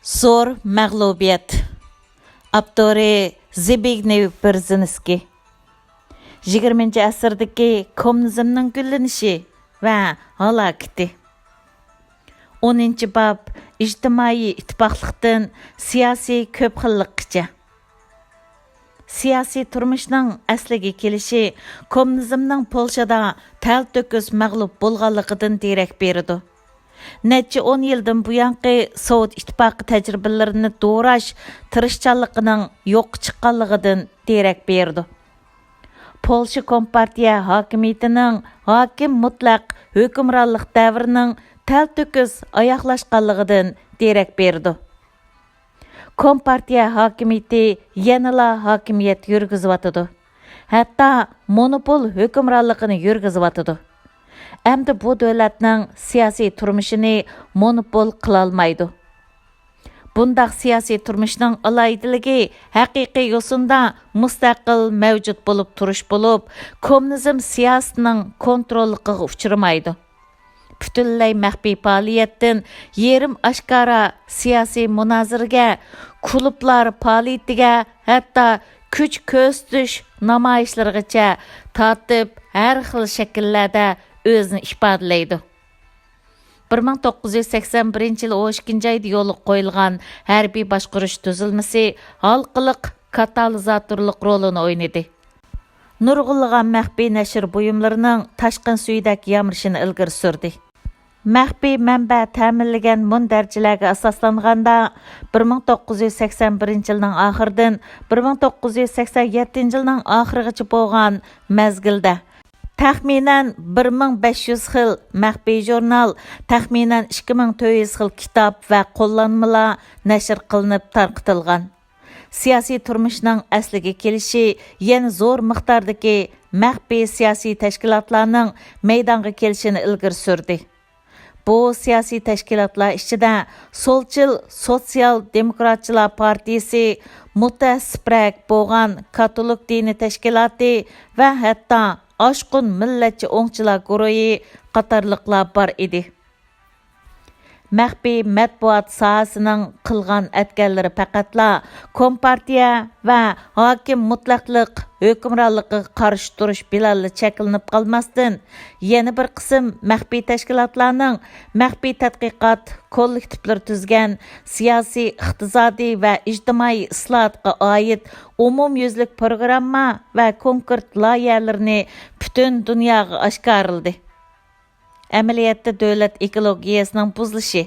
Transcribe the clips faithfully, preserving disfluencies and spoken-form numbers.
زور مەغلۇبىيەت. ئاپتورى زبىگنېۋ بېرېزىنسكىي. يىگىرمىنچى ئەسىردىكى كوممۇنىزمنىڭ گۈللىنىشى ۋە ھالاكىتى. ئونىنچى باب، ئىجتىمائىي ئىتتىپاقلىقتىن سىياسىي كۆپ خىللىققىچە. سىياسىي تۇرمۇشنىڭ ئەسلىگە كېلىشى كوممۇنىزمنىڭ پولشىدا تەلتۆكۈس مەغلۇپ بولغانلىقىدىن دېرەك بېرىدۇ. نەچچە ئون يىلدىن بۇيانقى سوۋېت ئىتتىپاقى تەجرىبىلىرىنى دوراش تىرىشچانلىقىنىڭ يوققا چىققانلىقىدىن دېرەك بېرىدۇ. پولشا كومپارتىيە ھاكىمىيىتىنىڭ ھاكىم مۇتلەق ھۆكۈمرانلىق دەۋرىنىڭ تەلتۆكۈس ئاياغلاشقانلىقىدىن دېرەك بېرىدۇ. كومپارتىيە ھاكىمىيىتى يەنىلا ھاكىمىيەت يۈرگۈزۈۋاتىدۇ. ھەتتا مونوپول ھۆكۈمرانلىقىنى يۈرگۈزۈۋاتىدۇ. ئەمدى بۇ دۆلەتنىڭ سىياسىي تۇرمۇشىنى مونوپول قىلالمايدۇ. بۇنداق سىياسىي تۇرمۇشنىڭ ئالاھىدىلىكى ھەقىقىي يوسۇندا مۇستەقىل مەۋجۇت بولۇپ تۇرۇش بولۇپ، كوممۇنىزم سىياسىتىنىڭ كونتروللۇقىغا ئۇچرىمايدۇ. پۈتۈنلەي مەخپىي پائالىيەتتىن يېرىم ئاشكارا سىياسىي مۇنازىرىگە، كۇلۇبلار پائالىيىتىگە، ھەتتا كۈچ كۆرسىتىش نامايىشلىرىغىچە تارتىپ ھەر خىل شەكىللەردە ئۆزىنى ئىپادىلەيدۇ. بىر مىڭ توققۇز يۈز سەكسەن بىرىنچى يىل ئون ئىككىنچى ئايدا يولغا قويۇلغان ھەربىي باشقۇرۇش تۈزۈلمىسى ھالقىلىق كاتالىزاتورلۇق رولىنى ئوينىدى. نۇرغۇنلىغان مەخپىي نەشر بۇيۇملىرىنىڭ تاشقىن سۈيىدەك يامرىشىنى ئىلگىرى سۈردى. مەخپىي مەنبە تەمىنلىگەن مۇندەرىجىلەرگە ئاساسلانغاندا، بىر مىڭ توققۇز يۈز سەكسەن بىرىنچى يىلنىڭ ئاخىرىدىن بىر مىڭ توققۇز يۈز سەكسەن يەتتىنچى يىلنىڭ ئاخىرىغىچە بولغان مەزگىلدە، تەخمىنەن بىر مىڭ بەش يۈز خىل مەخپىي ژۇرنال، تەخمىنەن ئىككى مىڭ تۆت يۈز خىل كىتاب ۋە قوللانمىلار نەشر قىلىنىپ تارقىتىلغان. سىياسىي تۇرمۇشنىڭ ئەسلىگە كېلىشى يەنە زور مىقداردىكى مەخپىي سىياسىي تەشكىلاتلارنىڭ مەيدانغا كېلىشىنى ئىلگىرى سۈردى. بۇ سىياسىي تەشكىلاتلار ئىچىدە سولچىل سوتسىيال دېموكراتچىلار پارتىيىسى، مۇتەئەسسىپرەك بولغان كاتولىك دىنىي تەشكىلاتى ۋە ھەتتا ئاشقۇن مىللەتچى ئوڭچىلار گۇرۇھى قاتارلىقلار بار ئىدى. مەخپىي مەتبۇئات ساھەسىنىڭ قىلغان ئەتكەنلىرى پەقەتلا كومپارتىيە ۋە ھاكىم مۇتلەقلىق ھۆكۈمرانلىقىغا قارشى تۇرۇش بىلەنلا چەكلىنىپ قالماستىن، يەنە بىر قىسىم مەخپىي تەشكىلاتلارنىڭ مەخپىي تەتقىقات كوللېكتىپلىرى تۈزگەن سىياسىي، ئىقتىسادىي ۋە ئىجتىمائىي ئىسلاھاتقا ئائىت ئومۇميۈزلۈك پروگرامما ۋە كونكرېت لايىھەلىرىنى پۈتۈن دۇنياغا ئاشكارىلىدى. ئەمەلىيەتتە دۆلەت ئېكولوگىيەسىنىڭ بۇزۇلۇشى،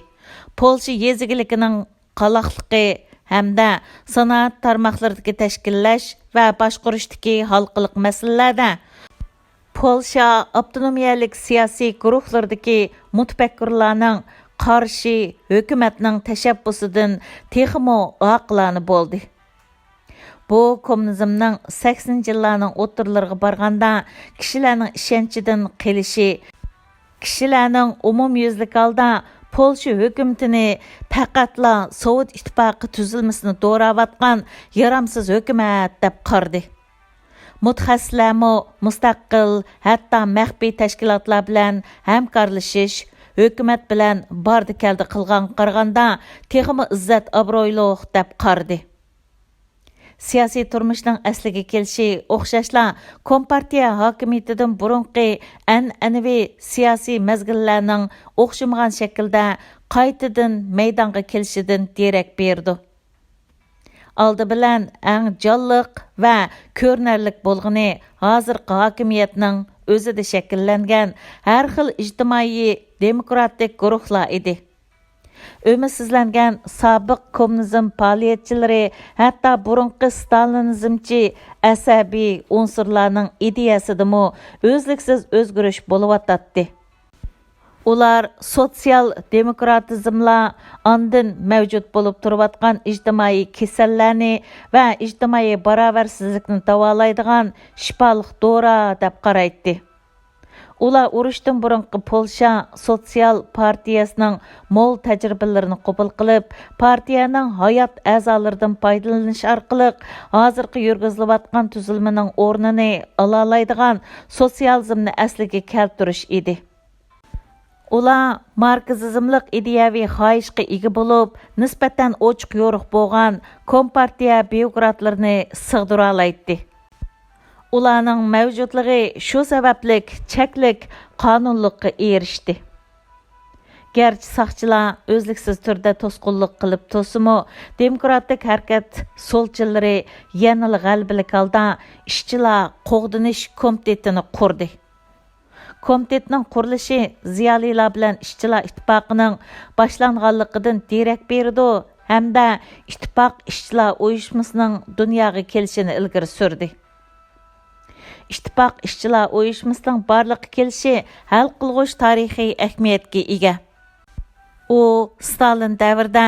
پولشا يېزا ئىگىلىكىنىڭ قالاقلىقى ھەمدە سانائەت تارماقلىرىدىكى تەشكىللەش ۋە باشقۇرۇشتىكى ھالقىلىق مەسىلىلەردە پولشا ئاپتونومىيەلىك سىياسىي گۇرۇھلىرىدىكى مۇتەپەككۇرلارنىڭ قارىشى ھۆكۈمەتنىڭ تەشەببۇسىدىن تېخىمۇ ئاقىلانە بولدى. بۇ كوممۇنىزمنىڭ سەكسىنىنچى يىللارنىڭ ئوتتۇرىلىرىغا بارغاندا كىشىلەرنىڭ ئىشەنچىدىن قېلىشى، كىشىلەرنىڭ ئومۇميۈزلۈك ھالدا پولشا ھۆكۈمىتىنى پەقەتلا سوۋېت ئىتتىپاقى تۈزۈلمىسىنى دوراۋاتقان يارامسىز ھۆكۈمەت دەپ قارىدى. مۇتەخەسسىسلەرمۇ مۇستەقىل، ھەتتا مەخپىي تەشكىلاتلار بىلەن ھەمكارلىشىش، ھۆكۈمەت بىلەن باردى-كەلدى قىلغانغا قارىغاندا تېخىمۇ ئىززەت-ئابرۇيلۇق دەپ قارىدى. سىياسىي تۇرمۇشنىڭ ئەسلىگە كېلىشى ئوخشاشلا كومپارتىيە ھاكىمىيىتىدىن بۇرۇنقى ئەنئەنىۋى سىياسىي مەزگىللەرنىڭ ئوخشىمىغان شەكىلدە قايتىدىن مەيدانغا كېلىشىدىن دېرەك بېرىدۇ. ئالدى بىلەن ئەڭ جانلىق ۋە كۆرۈنەرلىك بولغىنى ھازىرقى ھاكىمىيەتنىڭ ئۆزىدە شەكىللەنگەن ھەر خىل ئىجتىمائىي دېموكراتىك گۇرۇھلار ئىدى. ئۈمىدسىزلەنگەن سابىق كوممۇنىزم پائالىيەتچىلىرى ھەتتا بۇرۇنقى ستالىنىزمچى ئەسەبىي ئۇنسۇرلارنىڭ ئىدىيەسىدىمۇ ئۈزلۈكسىز ئۆزگىرىش بولۇۋاتاتتى. ئۇلار سوتسىيال دېموكراتىزملا ئاندىن مەۋجۇت بولۇپ تۇرۇۋاتقان ئىجتىمائىي كېسەللەرنى ۋە ئىجتىمائىي باراۋەرسىزلىكنى داۋالايدىغان شىپالىق دورا دەپ قارايتتى. ئۇلار ئۇرۇشتىن بۇرۇنقى پولشا سوتسىيال پارتىيەسىنىڭ مول تەجرىبىلىرىنى قوبۇل قىلىپ، پارتىيەنىڭ ھايات ئەزالىرىدىن پايدىلىنىش ئارقىلىق ھازىرقى يۈرگۈزۈلۈۋاتقان تۈزۈلمىنىڭ ئورنىنى ئالالايدىغان سوتسىيالىزمنى ئەسلىگە كەلتۈرۈش ئىدى. ئۇلار ماركسىزملىق ئىدىيەۋى خاھىشقا ئىگە بولۇپ، نىسبەتەن ئوچۇق-يورۇق بولغان كومپارتىيە بيۇروكراتلىرىنى سىغدۇرالايتتى. ئۇلارنىڭ مەۋجۇتلۇقى شۇ سەۋەبلىك چەكلىك قانۇنلۇققا ئېرىشتى. گەرچە ساقچىلار ئۈزلۈكسىز تۈردە توسقۇنلۇق قىلىپ تۇرسىمۇ، دېموكراتىك ھەرىكەت سولچىلىرى يەنىلا غەلىبىلىك ھالدا ئىشچىلار قوغدىنىش كومىتېتىنى قۇردى. كومىتېتنىڭ قۇرۇلۇشى زىيالىيلار بىلەن ئىشچىلار ئىتتىپاقىنىڭ باشلانغانلىقىدىن دېرەك بېرىدۇ ھەمدە ئىتتىپاق ئىشچىلار ئۇيۇشمىسىنىڭ دۇنياغا كېلىشىنى ئىلگىرى سۈردى. ئىتتىپاق ئىشچىلار ئۇيۇشمىسىنىڭ بارلىققا كېلىشى ھەل قىلغۇچ تارىخىي ئەھمىيەتكە ئىگە. ئۇ ستالىن دەۋرىدە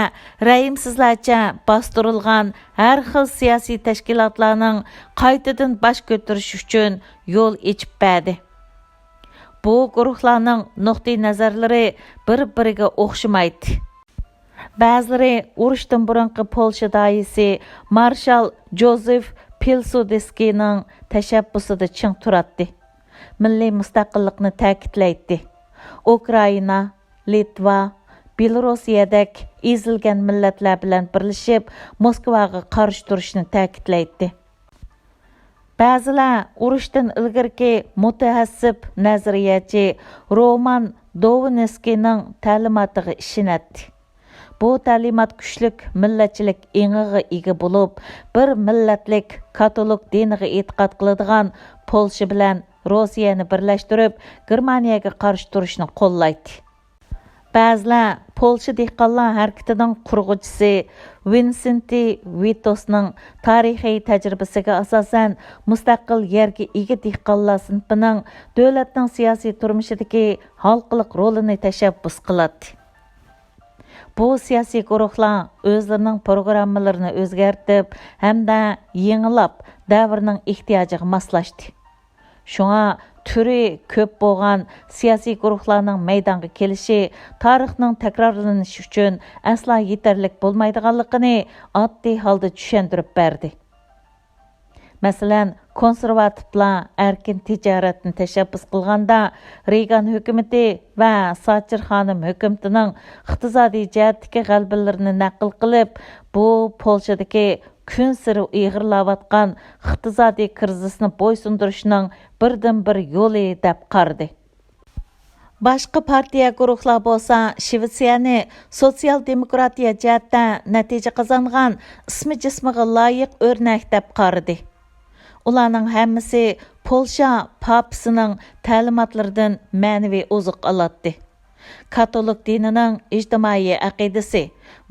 رەھىمسىزلەرچە باستۇرۇلغان ھەر خىل سىياسىي تەشكىلاتلارنىڭ قايتىدىن باش كۆتۈرۈشى ئۈچۈن يول ئېچىپ بەردى. بۇ گۇرۇھلارنىڭ نۇقتىئىنەزەرلىرى بىر-بىرىگە ئوخشىمايتتى. بەزىلىرى ئۇرۇشتىن بۇرۇنقى پولشا داھىيسى مارشال جوزېف پىلسۇدسكىينىڭ تەشەببۇسىدا چىڭ تۇراتتى. مىللىي مۇستەقىللىقنى تەكىتلەيتتى. ئۇكرائىنا، لىتۋا، بېلوروسىيەدەك ئېزىلگەن مىللەتلەر بىلەن بىرلىشىپ موسكۋاغا قارشى تۇرۇشنى تەكىتلەيتتى. بەزىلەر ئۇرۇشتىن ئىلگىرىكى مۇتەئەسسىپ نەزەرىيەچى رومان دوۋنىسكىينىڭ تەلىماتىغا ئىشىنەتتى. بۇ تەلىمات كۈچلۈك مىللەتچىلىك ئېڭىغا ئىگە بولۇپ، بىر مىللەتلىك كاتولىك دىنىغا ئېتىقاد قىلىدىغان پولشا بىلەن روسىيەنى بىرلەشتۈرۈپ، گېرمانىيەگە قارشى تۇرۇشنى قوللايتتى. بەزىلەر پولشا دېھقانلار ھەرىكىتىنىڭ قۇرغۇچىسى ۋىنسېنتى ۋىتوسنىڭ تارىخىي تەجرىبىسىگە ئاساسەن، مۇستەقىل يەرگە ئىگە دېھقانلار سىنىپىنىڭ دۆلەتنىڭ سىياسىي تۇرمۇشىدىكى ھالقىلىق رولىنى تەشەببۇس قىلاتتى. بۇ سىياسىي گۇرۇھلار ئۆزلىرىنىڭ پروگراممىلىرىنى ئۆزگەرتىپ ھەمدە يېڭىلاپ، دەۋرنىڭ ئېھتىياجىغا ماسلاشتى. شۇڭا تۈرى كۆپ بولغان سىياسىي گۇرۇھلارنىڭ مەيدانغا كېلىشى تارىخنىڭ تەكرارلىنىشى ئۈچۈن ئەسلا يېتەرلىك بولمايدىغانلىقىنى ئاددىي ھالدا چۈشەندۈرۈپ بەردى. مەسىلەن، كونسېرۋاتىپلار ئەركىن تىجارەتنى تەشەببۇس قىلغاندا، رېيگان ھۆكۈمىتى ۋە ساتچېر خانىم ھۆكۈمىتىنىڭ ئىقتىسادىي جەھەتتىكى غەلىبىلىرىنى نەقىل قىلىپ، بۇ پولشىدىكى كۈنسېرى ئېغىرلاۋاتقان ئىقتىسادىي كىرىزىسنى بويسۇندۇرۇشنىڭ بىردىنبىر يولى دەپ قارىدى. باشقا پارتىيە گۇرۇھلار بولسا شىۋېتسىيەنى سوتسىيال دېموكراتىيە جەھەتتە نەتىجە قازانغان ئىسمى جىسمىغا لايىق ئۆرنەك دەپ قارىدى. ئۇلارنىڭ ھەممىسى پولشا پاپىسىنىڭ تەلىماتلىرىدىن مەنىۋى ئوزۇق ئالاتتى. كاتولىك دىنىنىڭ ئىجتىمائىي ئەقىدىسى،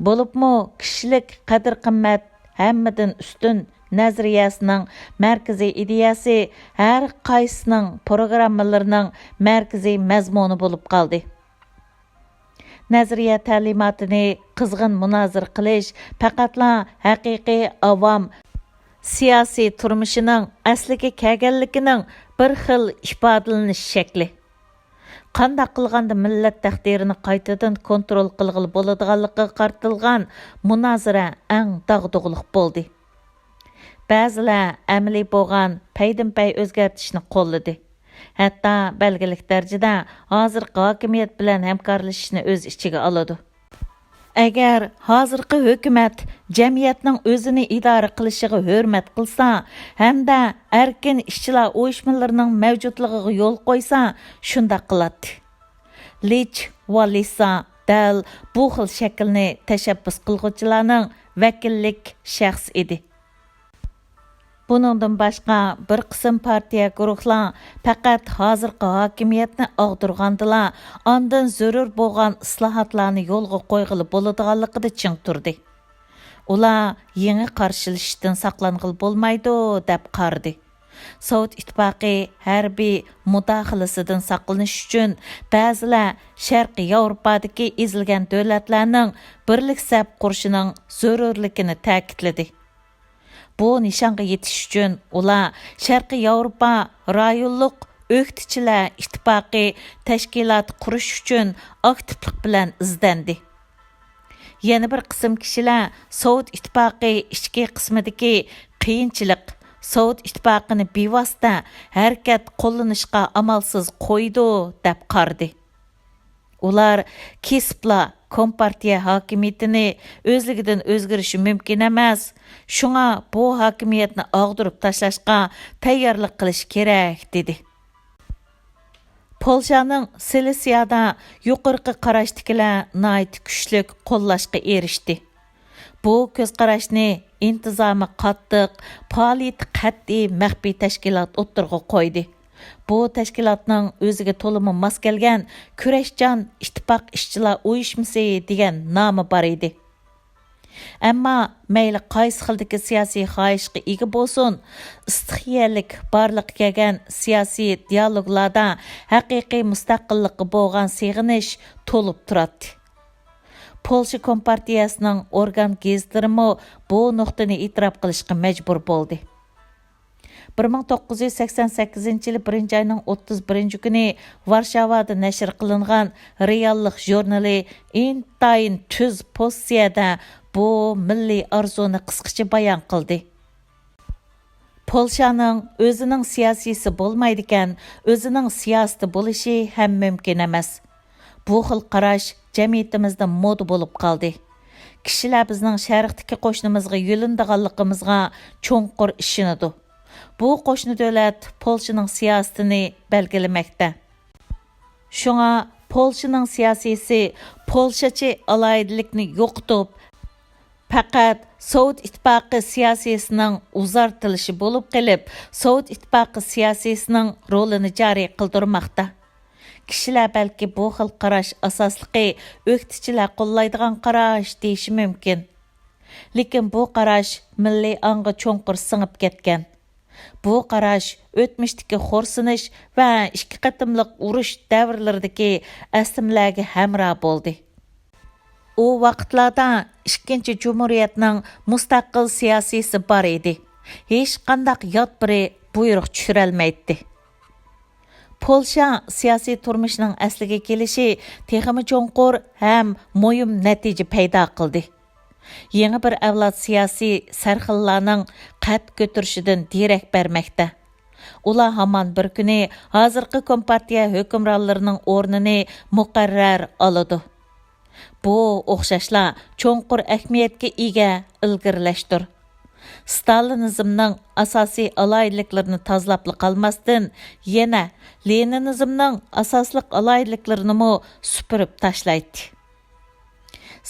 بولۇپمۇ كىشىلىك قەدىر-قىممەت ھەممىدىن ئۈستۈن نەزەرىيەسىنىڭ مەركىزىي ئىدىيەسى ھەر قايسىسىنىڭ پروگراممىلىرىنىڭ مەركىزىي مەزمۇنى بولۇپ قالدى. نەزەرىيە تەلىماتىنى قىزغىن مۇنازىرە قىلىش پەقەتلا ھەقىقىي ئاۋام سىياسىي تۇرمۇشىنىڭ ئەسلىگە كەلگەنلىكىنىڭ بىر خىل ئىپادىلىنىش شەكلى. قانداق قىلغاندا مىللەت تەقدىرىنى قايتىدىن كونترول قىلغىلى بولىدىغانلىقىغا قارىتىلغان مۇنازىرە ئەڭ داغدۇغىلىق بولدى. بەزىلەر ئەمەلىي بولغان پەيدىنپەي ئۆزگەرتىشنى قوللىدى. ھەتتا بەلگىلىك دەرىجىدە ھازىرقى ھاكىمىيەت بىلەن ھەمكارلىشىشنى ئۆز ئىچىگە ئالىدۇ. ئەگەر ھازىرقى ھۆكۈمەت جەمئىيەتنىڭ ئۆزىنى ئىدارە قىلىشىغا ھۆرمەت قىلسا ھەمدە ئەركىن ئىشچىلار ئۇيۇشمىلىرىنىڭ مەۋجۇتلۇقىغا يول قويسا، شۇنداق قىلاتتى. لېچ ۋالىسا دەل بۇ خىل شەكىلنى تەشەببۇس قىلغۇچىلارنىڭ ۋەكىللىك شەخسى ئىدى. بۇنىڭدىن باشقا، بىر قىسىم پارتىيە گۇرۇھلار پەقەت ھازىرقى ھاكىمىيەتنى ئاغدۇرغاندىلا، ئاندىن زۆرۈر بولغان ئىسلاھاتلارنى يولغا قويغىلى بولىدىغانلىقىدا چىڭ تۇردى. ئۇلار يېڭى قارشىلىشىشتىن ساقلانغىلى بولمايدۇ، دەپ قارىدى. سوۋېت ئىتتىپاقى ھەربىي مۇداخىلىسىدىن ساقلىنىش ئۈچۈن، بەزىلەر شەرقىي ياۋروپادىكى ئېزىلگەن دۆلەتلەرنىڭ بىرلىك سەپ قۇرۇشىنىڭ زۆرۈرلۈكىنى تەكىتلىدى. بۇ نىشانغا يېتىش ئۈچۈن ئۇلار شەرقىي ياۋروپا رايونلۇق ئۆكتىچىلەر ئىتتىپاقى تەشكىلاتى قۇرۇش ئۈچۈن ئاكتىپلىق بىلەن ئىزدەندى. يەنە بىر قىسىم كىشىلەر سوۋېت ئىتتىپاقى ئىچكى قىسمىدىكى قىيىنچىلىق سوۋېت ئىتتىپاقىنى بىۋاسىتە ھەرىكەت قوللىنىشقا ئامالسىز قويىدۇ، دەپ قارىدى. ئۇلار كېسىپلا كومپارتىيە ھاكىمىيىتىنى ئۆزلۈكىدىن ئۆزگىرىشى مۇمكىن ئەمەس، شۇڭا بۇ ھاكىمىيەتنى ئاغدۇرۇپ تاشلاشقا تەييارلىق قىلىش كېرەك، دېدى. پولشانىڭ سىلىسىيادا يۇقىرىقى قاراشتىكىلەر ناھايىتى كۈچلۈك قوللاشقا ئېرىشتى. بۇ كۆز قاراشنى ئىنتىزامى قاتتىق، پائالىيىتى قەتئىي مەخپىي تەشكىلات ئوتتۇرىغا قويدى. بۇ تەشكىلاتنىڭ ئۆزىگە تولىمۇ ماس كەلگەن كۈرەشچان ئىتتىپاق ئىشچىلار ئۇيۇشمىسى دېگەن نامى بار ئىدى. ئەمما مەيلى قايسى خىلدىكى سىياسىي خاھىشقا ئىگە بولسۇن، ئىستىخىيەلىك بارلىققا كەلگەن سىياسىي دىيالوگلاردا ھەقىقىي مۇستەقىللىققا بولغان سېغىنىش تولۇپ تۇراتتى. پولشا كومپارتىيەسىنىڭ ئورگان گېزىتلىرىمۇ بۇ نۇقتىنى ئېتىراپ قىلىشقا مەجبۇر بولدى. بىر مىڭ توققۇز يۈز سەكسەن سەككىزىنچى يىلى بىرىنچى ئاينىڭ ئوتتۇز بىرىنچى كۈنى ۋارشاۋادا نەشر قىلىنغان رېئاللىق ژۇرنىلى ئىنتايىن تۈز پوزىتسىيەدە بۇ مىللىي ئارزۇنى قىسقىچە بايان قىلدى. پولشانىڭ ئۆزىنىڭ سىياسىيسى بولمايدىكەن، ئۆزىنىڭ سىياسىتى بولۇشى ھەم مۇمكىن ئەمەس. بۇ خىل قاراش جەمئىيىتىمىزدە مودا بولۇپ قالدى. كىشىلەر بىزنىڭ شەرقتىكى قوشنىمىزغا يۆلىنىدىغانلىقىمىزغا چوڭقۇر ئىشىنىدۇ. بۇ قوشنا دۆلەت پولشىنىڭ سىياسىتىنى بەلگىلىمەكتە. شۇڭا پولشىنىڭ سىياسىيسى پولشاچە ئالاھىدىلىكنى يوقىتىپ، پەقەت سوۋېت ئىتتىپاقى سىياسىيسىنىڭ ئۇزارتىلىشى بولۇپ قېلىپ، سوۋېت ئىتتىپاقى سىياسىيسىنىڭ رولىنى جارى قىلدۇرماقتا. كىشىلەر بەلكى بۇ خىل قاراش ئاساسلىقى ئۆكتىچىلەر قوللايدىغان قاراش دېيىشى مۇمكىن. لېكىن بۇ قاراش مىللىي ئاڭغا چوڭقۇر سىڭىپ كەتكەن. بۇ قاراش ئۆتمۈشتىكى خورسىنىش ۋە ئىككى قېتىملىق ئۇرۇش دەۋرلىرىدىكى ئەسلىمىلەرگە ھەمراھ بولدى. ئۇ ۋاقىتلاردا ئىككىنچى جۇمھۇرىيەتنىڭ مۇستەقىل سىياسىيسى بار ئىدى. ھېچقانداق يات بىرى بۇيرۇق چۈشۈرەلمەيتتى. پولشا سىياسىي تۇرمۇشىنىڭ ئەسلىگە كېلىشى تېخىمۇ چوڭقۇر ھەم مۇھىم نەتىجە پەيدا قىلدى. يېڭى بىر ئەۋلاد سىياسىي سەرخىللارنىڭ قەد كۆتۈرۈشىدىن دېرەك بەرمەكتە. ئۇلار ھامان بىر كۈنى ھازىرقى كومپارتىيە ھۆكۈمرانلىرىنىڭ ئورنىنى مۇقەررەر ئالىدۇ. بۇ ئوخشاشلا چوڭقۇر ئەھمىيەتكە ئىگە ئىلگىرىلەشتۇر. ستالىنىزمنىڭ ئاساسىي ئالاھىدىلىكلىرىنى تازىلاپلا قالماستىن، يەنە لېنىنىزمنىڭ ئاساسلىق ئالاھىدىلىكلىرىنىمۇ سۈپۈرۈپ تاشلايتتى.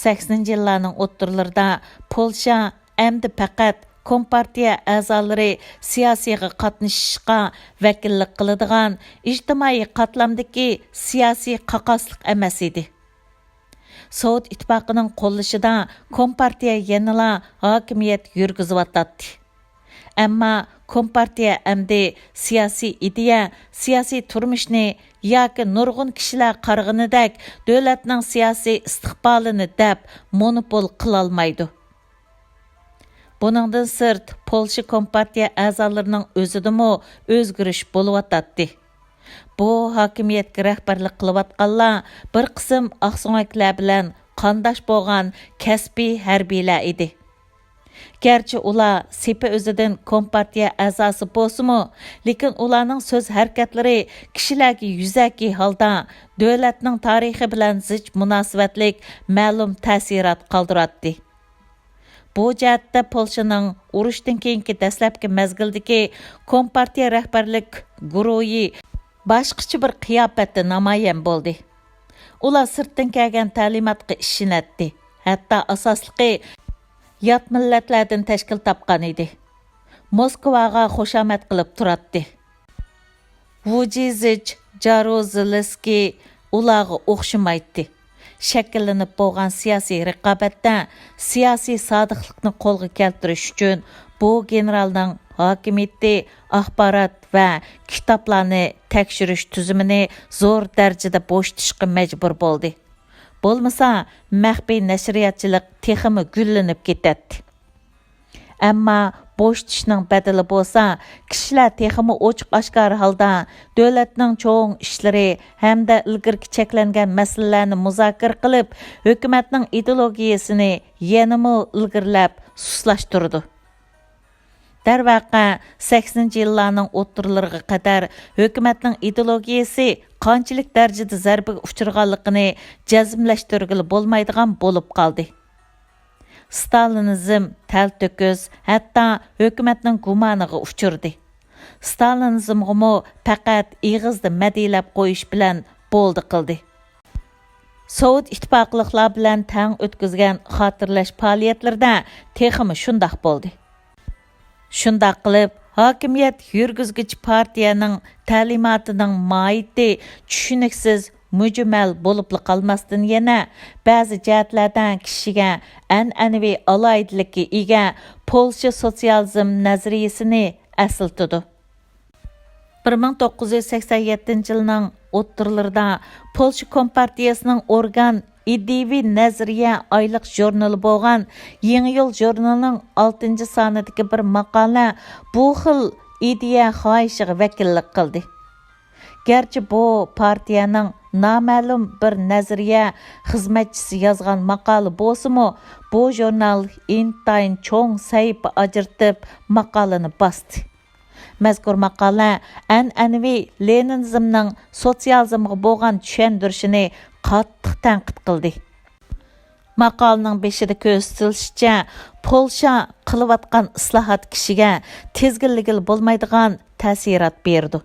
سەكسىنىنچى يىللارنىڭ ئوتتۇرىلىرىدا پولشا ئەمدى پەقەت كومپارتىيە ئەزالىرى سىياسىيغا قاتنىشىشقا ۋەكىللىك قىلىدىغان ئىجتىمائىي قاتلامدىكى سىياسىي قاقاسلىق ئەمەس ئىدى. سوۋېت ئىتتىپاقىنىڭ قوللىشىدا كومپارتىيە يەنىلا ھاكىمىيەت يۈرگۈزۈۋاتاتتى. ئەمما كومپارتىيە ئەمدى سىياسىي ئىدىيە، سىياسىي تۇرمۇشنى ياكى نۇرغۇن كىشىلەر قارىغىنىدەك دۆلەتنىڭ سىياسىي ئىستىقبالىنى دەپ مونوپول قىلالمايدۇ. بۇنىڭدىن سىرت، پولشا كومپارتىيە ئەزالىرىنىڭ ئۆزىدىمۇ ئۆزگىرىش بولۇۋاتاتتى. بۇ ھاكىمىيەتكە رەھبەرلىك قىلىۋاتقانلار بىر قىسىم ئاقسۆڭەكلەر بىلەن قانداش بولغان كەسپىي ھەربىيلەر ئىدى. گەرچە ئۇلار سېپى ئۆزىدىن كومپارتىيە ئەزاسى بولسىمۇ، لېكىن ئۇلارنىڭ سۆز ھەرىكەتلىرى كىشىلەرگە يۈزەكى ھالدا دۆلەتنىڭ تارىخى بىلەن زىچ مۇناسىۋەتلىك مەلۇم تەسىرات قالدۇراتتى. بۇ جەھەتتە پولشىنىڭ ئۇرۇشتىن كېيىنكى دەسلەپكى مەزگىلدىكى كومپارتىيە رەھبەرلىك گۇرۇھى باشقىچە بىر قىياپەتتە نامايان بولدى. ئۇلار سىرتتىن كەلگەن تەلىماتقا ئىشىنەتتى. ھەتتا ئاساسلىقى يات مىللەتلەردىن تەشكىل تاپقان ئىدى. موسكۋاغا خۇشامەت قىلىپ تۇراتتى. ۋۇجىزىچ، جاروزېلسكىي ئۇلارغا ئوخشىمايتتى. شەكىللىنىپ بولغان سىياسىي رىقابەتتە سىياسىي سادىقلىقنى قولغا كەلتۈرۈش ئۈچۈن بۇ گېنېرالنىڭ ھاكىمىيىتى ئاخبارات ۋە كىتابلارنى تەكشۈرۈش تۈزۈمىنى زور دەرىجىدە بوشىتىشقا مەجبۇر بولدى. بولمىسا، مەخپىي نەشرىياتچىلىق تېخىمۇ گۈللىنىپ كېتەتتى. ئەمما بوشىتىشنىڭ بەدىلى بولسا، كىشىلەر تېخىمۇ ئوچۇق-ئاشكارا ھالدا دۆلەتنىڭ چوڭ ئىشلىرى ھەمدە ئىلگىرىكى چەكلەنگەن مەسىلىلەرنى مۇزاكىرە قىلىپ، ھۆكۈمەتنىڭ ئىدېئولوگىيىسىنى يەنىمۇ ئىلگىرىلەپ سۇسلاشتۇرىدۇ. دەرۋەقە، سەكسىنىنچى يىللارنىڭ ئوتتۇرىلىرىغا قەدەر ھۆكۈمەتنىڭ ئىدېئولوگىيىسى قانچىلىك دەرىجىدە زەربىگە ئۇچرىغانلىقىنى جەزملەشتۈرگىلى بولمايدىغان بولۇپ قالدى. ستالىنىزم تەلتۆكۈس، ھەتتا ھۆكۈمەتنىڭ گۇمانىغا ئۇچرىدى. ستالىنىزمغىمۇ پەقەت ئېغىزدا مەدھىيەلەپ قويۇش بىلەن بولدى قىلدى. سوۋېت ئىتتىپاقلىقلار بىلەن تەڭ ئۆتكۈزگەن خاتىرىلەش پائالىيەتلىرىدە تېخىمۇ شۇنداق بولدى. شۇنداق قىلىپ، ھاكىمىيەت يۈرگۈزگۈچى پارتىيەنىڭ تەلىماتىنىڭ ماھىيىتى چۈشىنىكسىز، مۈجمەل بولۇپلا قالماستىن، يەنە بەزى جەھەتلەردە كىشىگە ئەنئەنىۋى ئالاھىدىلىككە ئىگە پولشا سوتسىيالىزم نەزەرىيىسىنى ئەسلىتىدۇ. بىر مىڭ توققۇز يۈز سەكسەن يەتتىنچى يىلنىڭ ئوتتۇرىلىرىدا پولشا كومپارتىيەسىنىڭ ئورگان ئىدىيىۋى نەزەرىيە ئايلىق ژۇرنىلى بولغان يېڭى يول ژۇرنىلىنىڭ ئالتىنچى سانىدىكى بىر ماقالە بۇ خىل ئىدىيە خاھىشىغا ۋەكىللىك قىلدى. گەرچە بۇ پارتىيەنىڭ نامەلۇم بىر نەزەرىيە خىزمەتچىسى يازغان ماقالە بولسىمۇ، بۇ ژۇرنال ئىنتايىن چوڭ سەھىپە ئاجرىتىپ ماقالىنى باستى. مەزكۇر ماقالە ئەنئەنىۋى لېنىنىزمنىڭ سوتسىيالىزمغا بولغان چۈشەندۈرۈشىنى قاتتىق تەنقىد قىلدى. ماقالىنىڭ بېشىدا كۆرسىتىلىشىچە، پولشا قىلىۋاتقان ئىسلاھات كىشىگە تىزگىنلىگىلى بولمايدىغان تەسىرات بېرىدۇ.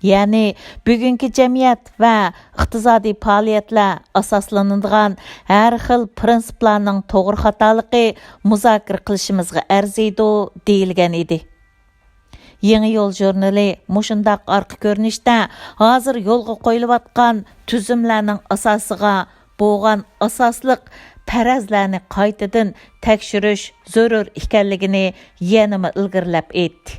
يەنى، بۈگۈنكى جەمئىيەت ۋە ئىقتىسادىي پائالىيەتلەر ئاساسلىنىدىغان ھەر خىل پىرىنسىپلارنىڭ توغرا خاتالىقى مۇزاكىرە قىلىشىمىزغا ئەرزىيدۇ، دېيىلگەن ئىدى. يېڭى يول ژۇرنىلى مۇشۇنداق ئارقا كۆرۈنۈشتە ھازىر يولغا قويۇلۇۋاتقان تۈزۈملەرنىڭ ئاساسىغا بولغان ئاساسلىق پەرەزلەرنى قايتىدىن تەكشۈرۈش زۆرۈر ئىكەنلىكىنى يەنىمۇ ئىلگىرىلەپ ئېيتتى.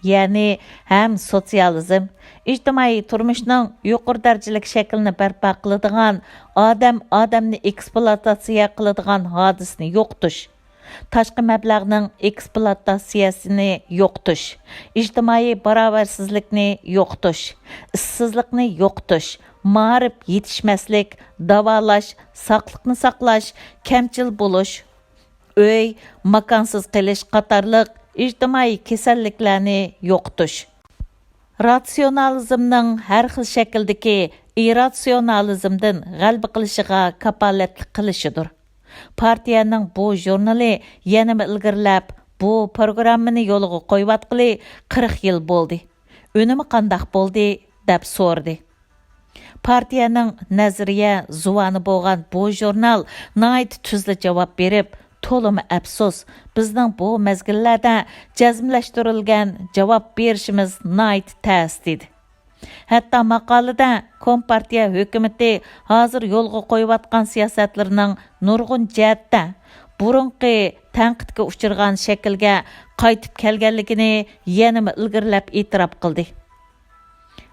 يەنى ھەم سوتسىيالىزم، ئىجتىمائىي تۇرمۇشنىڭ يۇقىرى دەرىجىلىك شەكلىنى بەرپا قىلىدىغان، ئادەم ئادەمنى ئېكسپلۇئاتاتسىيە قىلىدىغان ھادىسىنى يوقىتىش، تاشقى مەبلەغنىڭ ئېكسپلۇئاتاتسىيەسىنى يوقىتىش، ئىجتىمائىي باراۋەرسىزلىكنى يوقىتىش، ئىشسىزلىقنى يوقىتىش، مائارىپ يېتىشمەسلىك، داۋالاش، ساقلىقنى ساقلاش، كەمچىل بولۇش، ئۆي، ماكانسىز قېلىش قاتارلىق ئىجتىمائىي كېسەللىكلەرنى يوقىتىش. راتسىيونالىزمنىڭ ھەر خىل شەكىلدىكى ئىرراتسىيونالىزمدىن غەلىبە قىلىشىغا كاپالەتلىك قىلىشىدۇر. پارتىيەنىڭ بۇ ژۇرنىلى يەنىمۇ ئىلگىرىلەپ، بۇ پروگراممىنى يولغا قويۇۋاتقىلى قىرىق يىل بولدى. ئۈنۈمى قانداق بولدى؟ دەپ سورىدى. پارتىيەنىڭ نەزەرىيە زۇۋانى بولغان بۇ ژۇرنال ناھايىتى تۈزلا جاۋاب بېرىپ، تولىمۇ ئەپسۇس، بىزنىڭ بۇ مەزگىللەردە جەزملەشتۈرۈلگەن جاۋاب بېرىشىمىز ناھايىتى تەس، دېدى. ھەتتا ماقالىدە كومپارتىيە ھۆكۈمىتى ھازىر يولغا قويۇۋاتقان سىياسەتلىرىنىڭ نۇرغۇن جەھەتتە بۇرۇنقى تەنقىدكە ئۇچرىغان شەكىلگە قايتىپ كەلگەنلىكىنى يەنىمۇ ئىلگىرىلەپ ئېتىراپ قىلدى.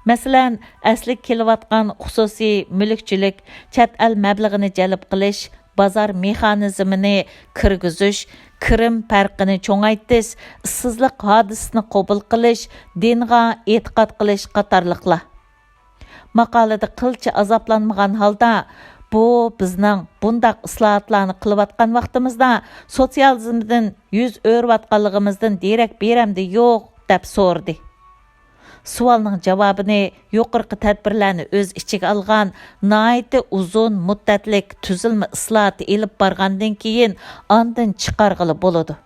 مەسىلەن، ئەسلىگە كېلىۋاتقان خۇسۇسىي مۈلۈكچىلىك، چەت ئەل مەبلىغىنى جەلپ قىلىش، بازار مېخانىزمىنى كىرگۈزۈش، كىرىم پەرقىنى چوڭايتىش، ئىشسىزلىق ھادىسىسىنى قوبۇل قىلىش، دىنغا ئېتىقاد قىلىش قاتارلىقلار. ماقالىدە قىلچە ئازابلانمىغان ھالدا، بۇ بىزنىڭ بۇنداق ئىسلاھاتلارنى قىلىۋاتقان ۋاقتىمىزدا سوتسىيالىزمدىن يۈز ئۆرۈۋاتقانلىقىمىزدىن دېرەك بېرەمدۇ يوق، دەپ سورىدى. سوئالنىڭ جاۋابىنى يۇقىرىقى تەدبىرلەرنى ئۆز ئىچىگە ئالغان ناھايىتى ئۇزۇن مۇددەتلىك تۈزۈلمە ئىسلاھاتى ئېلىپ بارغاندىن كېيىن ئاندىن چىقارغىلى بولىدۇ.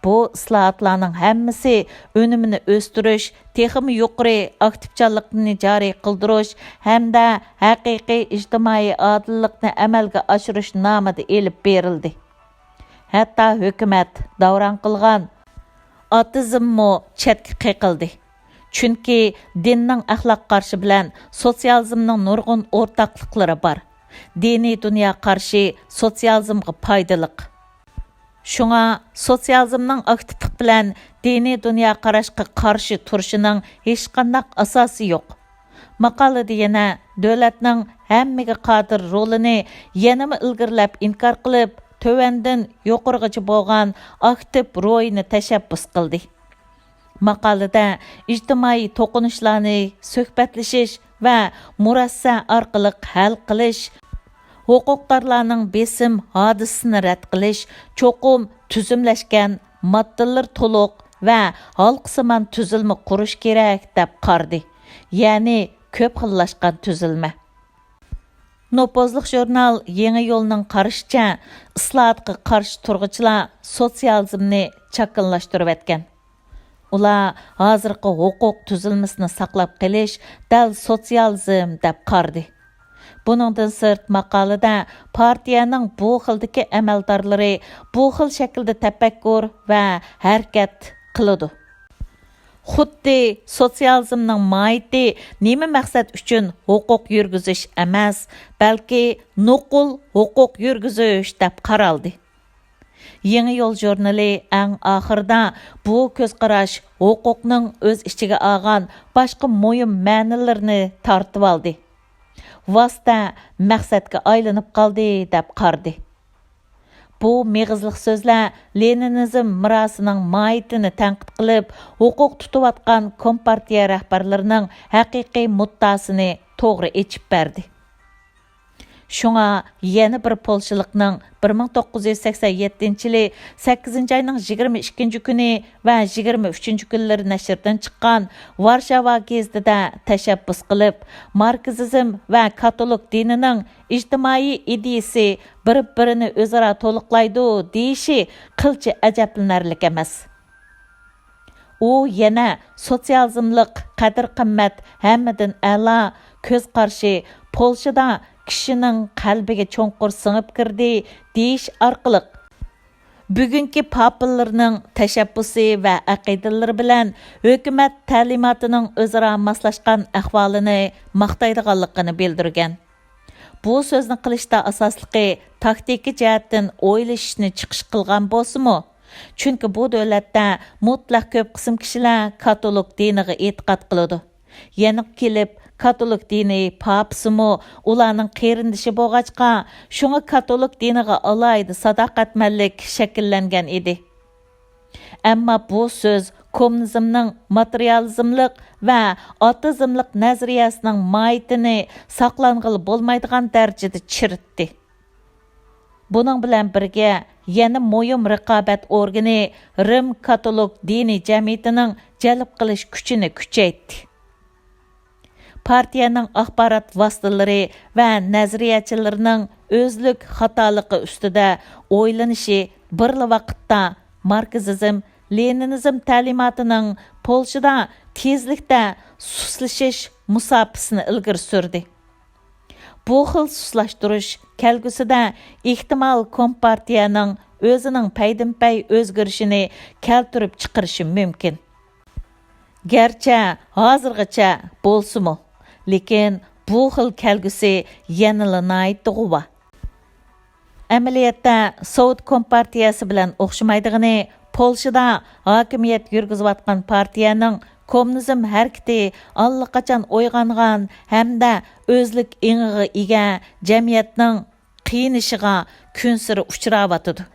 بۇ ئىسلاھاتلارنىڭ ھەممىسى ئۈنۈمىنى ئۆستۈرۈش، تېخىمۇ يۇقىرى ئاكتىپچانلىقنى جارى قىلدۇرۇش ھەمدە ھەقىقىي ئىجتىمائىي ئادىللىقنى ئەمەلگە ئاشۇرۇش نامىدا ئېلىپ بېرىلدى. ھەتتا ھۆكۈمەت داۋراڭ قىلغان ئاتېئىزممۇ چەتكە قېقىلدى. چۈنكى دىننىڭ ئەخلاق قارىشى بىلەن سوتسىيالىزمنىڭ نۇرغۇن ئورتاقلىقلىرى بار. دىنىي دۇنيا قارىشى سوتسىيالىزمغا پايدىلىق. شۇڭا سوتسىيالىزمنىڭ ئاكتىپلىق بىلەن دىنىي دۇنيا قاراشقا قارشى تۇرۇشىنىڭ ھېچقانداق ئاساسى يوق. ماقالىدە يەنە دۆلەتنىڭ ھەممىگە قادىر رولىنى يەنىمۇ ئىلگىرىلەپ ئىنكار قىلىپ، تۆۋەندىن يۇقىرىغىچە بولغان ئاكتىپ روھىنى تەشەببۇس قىلدى. ماقالىدە ئىجتىمائىي توقۇنۇشلارنى سۆھبەتلىشىش ۋە مۇرەسسە ئارقىلىق ھەل قىلىش، ھوقۇقدارلارنىڭ بېسىم ھادىسىسىنى رەت قىلىش چوقۇم تۈزۈملەشكەن ماددىلىرى تولۇق ۋە ھالقىسىمان تۈزۈلمە قۇرۇش كېرەك، دەپ قارىدى. يەنى كۆپ خىللاشقان تۈزۈلمە. نوپۇزلۇق ژۇرنال يېڭى يولنىڭ قارىشىچە، ئىسلاھاتقا قارشى تۇرغۇچىلار سوتسىيالىزمنى چاكىنىلاشتۇرۇۋەتكەن. ئۇلار ھازىرقى ھوقۇق تۈزۈلمىسىنى ساقلاپ قېلىش دەل سوتسىيالىزم دەپ قارىدى. بۇنىڭدىن سىرت، ماقالىدە پارتىيەنىڭ بۇ خىلدىكى ئەمەلدارلىرى بۇ خىل شەكىلدە تەپەككۇر ۋە ھەرىكەت قىلىدۇ. خۇددى سوتسىيالىزمنىڭ ماھىيىتى نېمە مەقسەت ئۈچۈن ھوقۇق يۈرگۈزۈش ئەمەس، بەلكى نوقۇل ھوقۇق يۈرگۈزۈش دەپ قارالدى. يېڭى يول ژۇرنىلى ئەڭ ئاخىرىدا بۇ كۆز قاراش ھوقۇقنىڭ ئۆز ئىچىگە ئالغان باشقا مۇھىم مەنىلىرىنى تارتىۋالدى. ۋاسىتە مەقسەتكە ئايلىنىپ قالدى، دەپ قارىدى. بۇ مېغىزلىق سۆزلەر لېنىنىزم مىراسىنىڭ ماھىيىتىنى تەنقىد قىلىپ، ھوقۇق تۇتۇۋاتقان كومپارتىيە رەھبەرلىرىنىڭ ھەقىقىي مۇددىئاسىنى توغرا ئېچىپ بەردى. شۇڭا يەنە بىر پولشىلىقنىڭ بىر مىڭ توققۇز يۈز سەكسەن يەتتىنچى يىلى سەككىزىنچى ئاينىڭ يىگىرمە ئىككىنچى كۈنى ۋە يىگىرمە ئۈچىنچى كۈنلىرى نەشردىن چىققان ۋارشاۋا گېزىتىدە تەشەببۇس قىلىپ، ماركسىزم ۋە كاتولىك دىنىنىڭ ئىجتىمائىي ئىدىيىسى بىر-بىرىنى ئۆزئارا تولۇقلايدۇ دېيىشى قىلچە ئەجەبلىنەرلىك ئەمەس. ئۇ يەنە سوتسىيالىزملىق قەدىر-قىممەت ھەممىدىن ئەلا كۆز قارىشى پولشىدا كىشىنىڭ قەلبىگە چوڭقۇر سىڭىپ كىردى دېيىش ئارقىلىق، بۈگۈنكى پاپىللىرىنىڭ تەشەببۇسى ۋە ئەقىدىلىرى بىلەن ھۆكۈمەت تەلىماتىنىڭ ئۆزئارا ماسلاشقان ئەھۋالىنى ماختايدىغانلىقىنى بىلدۈرگەن. بۇ سۆزنى قىلىشتا ئاساسلىقى تاكتىكا جەھەتتىن ئويلىشىشنى چىقىش قىلغان بولسىمۇ، چۈنكى بۇ دۆلەتتە مۇتلەق كۆپ قىسىم كىشىلەر كاتولىك دىنىغا ئېتىقاد قىلىدۇ. يەنە كېلىپ، كاتولىك دىنى پاپىسىمۇ ئۇلارنىڭ قېرىندىشى بولغاچقا، شۇڭا كاتولىك دىنىغا ئالاھىدە ساداقەتمەنلىك شەكىللەنگەن ئىدى. ئەمما بۇ سۆز كوممۇنىزمنىڭ ماتېرىيالىزملىق ۋە ئاتېئىزملىق نەزەرىيەسىنىڭ ماھىيىتىنى ساقلانغىلى بولمايدىغان دەرىجىدە چىرىتتى. بۇنىڭ بىلەن بىرگە، يەنە مۇھىم رىقابەت ئورگىنى رىم كاتولىك دىنىي جەمئىيىتىنىڭ جەلپ قىلىش كۈچىنى كۈچەيتتى. پارتىيەنىڭ ئاخبارات ۋاسىتىلىرى ۋە نەزەرىيەچىلىرىنىڭ ئۆزلۈك خاتالىقى ئۈستىدە ئويلىنىشى بىرلا ۋاقىتتا ماركسىزم، لېنىنىزم تەلىماتىنىڭ پولشىدا تېزلىكتە سۇسلىشىش مۇساپىسىنى ئىلگىرى سۈردى. بۇ خىل سۇسلاشتۇرۇش كەلگۈسىدە ئېھتىمال كومپارتىيەنىڭ ئۆزىنىڭ پەيدىنپەي ئۆزگىرىشىنى كەلتۈرۈپ چىقىرىشى مۇمكىن. گەرچە ھازىرغىچە بولسىمۇ، لېكىن بۇ خىل كەلگۈسى يەنىلا ناھايىتى غۇۋا. ئەمەلىيەتتە، سوۋېت كومپارتىيەسى بىلەن ئوخشىمايدىغىنى، پولشىدا ھاكىمىيەت يۈرگۈزۈۋاتقان پارتىيەنىڭ كوممۇنىزم ھەرىكىتى ئاللىقاچان ئويغانغان ھەمدە ئۆزلۈك ئېڭىغا ئىگە جەمئىيەتنىڭ قىينىشىغا كۈنسېرى ئۇچراۋاتىدۇ.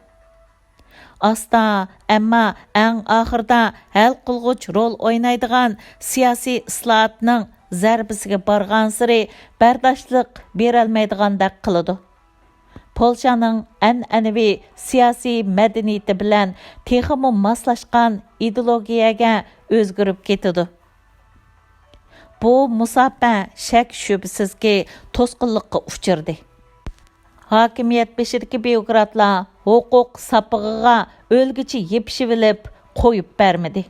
ئاستا، ئەمما ئەڭ ئاخىرىدا ھەل قىلغۇچ رول ئوينايدىغان سىياسىي ئىسلاھاتنىڭ زەربىسىگە بارغانسېرى بەرداشلىق بېرەلمەيدىغاندەك قىلىدۇ. پولشانىڭ ئەنئەنىۋى سىياسىي مەدەنىيىتى بىلەن تېخىمۇ ماسلاشقان ئىدېئولوگىيەگە ئۆزگىرىپ كېتىدۇ. بۇ مۇساپە شەك-شۈبھىسىزكى توسقۇنلۇققا ئۇچرىدى. ھاكىمىيەت بېشىدىكى بيۇروكراتلار ھوقۇق ساپىقىغا ئۆلگۈچە يېپىشىۋېلىپ قويۇپ بەرمىدى.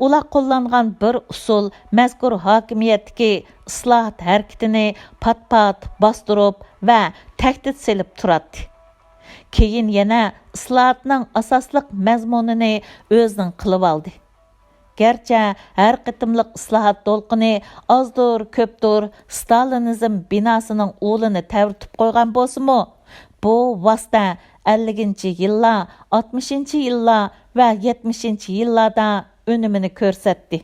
ئۇلار قوللانغان بىر ئۇسۇل مەزكۇر ھاكىمىيەتتىكى ئىسلاھات ھەرىكىتىنى پات-پات باستۇرۇپ ۋە تەھدىت سېلىپ تۇراتتى. كېيىن يەنە ئىسلاھاتنىڭ ئاساسلىق مەزمۇنىنى ئۆزىنىڭ قىلىۋالدى. گەرچە ھەر قېتىملىق ئىسلاھات دولقۇنى ئازدۇر-كۆپتۇر ستالىنىزم بىناسىنىڭ ئۇلىنى تەۋرىتىپ قويغان بولسىمۇ، بۇ ۋاسىتە ئەللىكىنچى يىللار، ئاتمىشىنچى يىللار ۋە يەتمىشىنچى يىللاردا ئۈنۈمىنى كۆرسەتتى.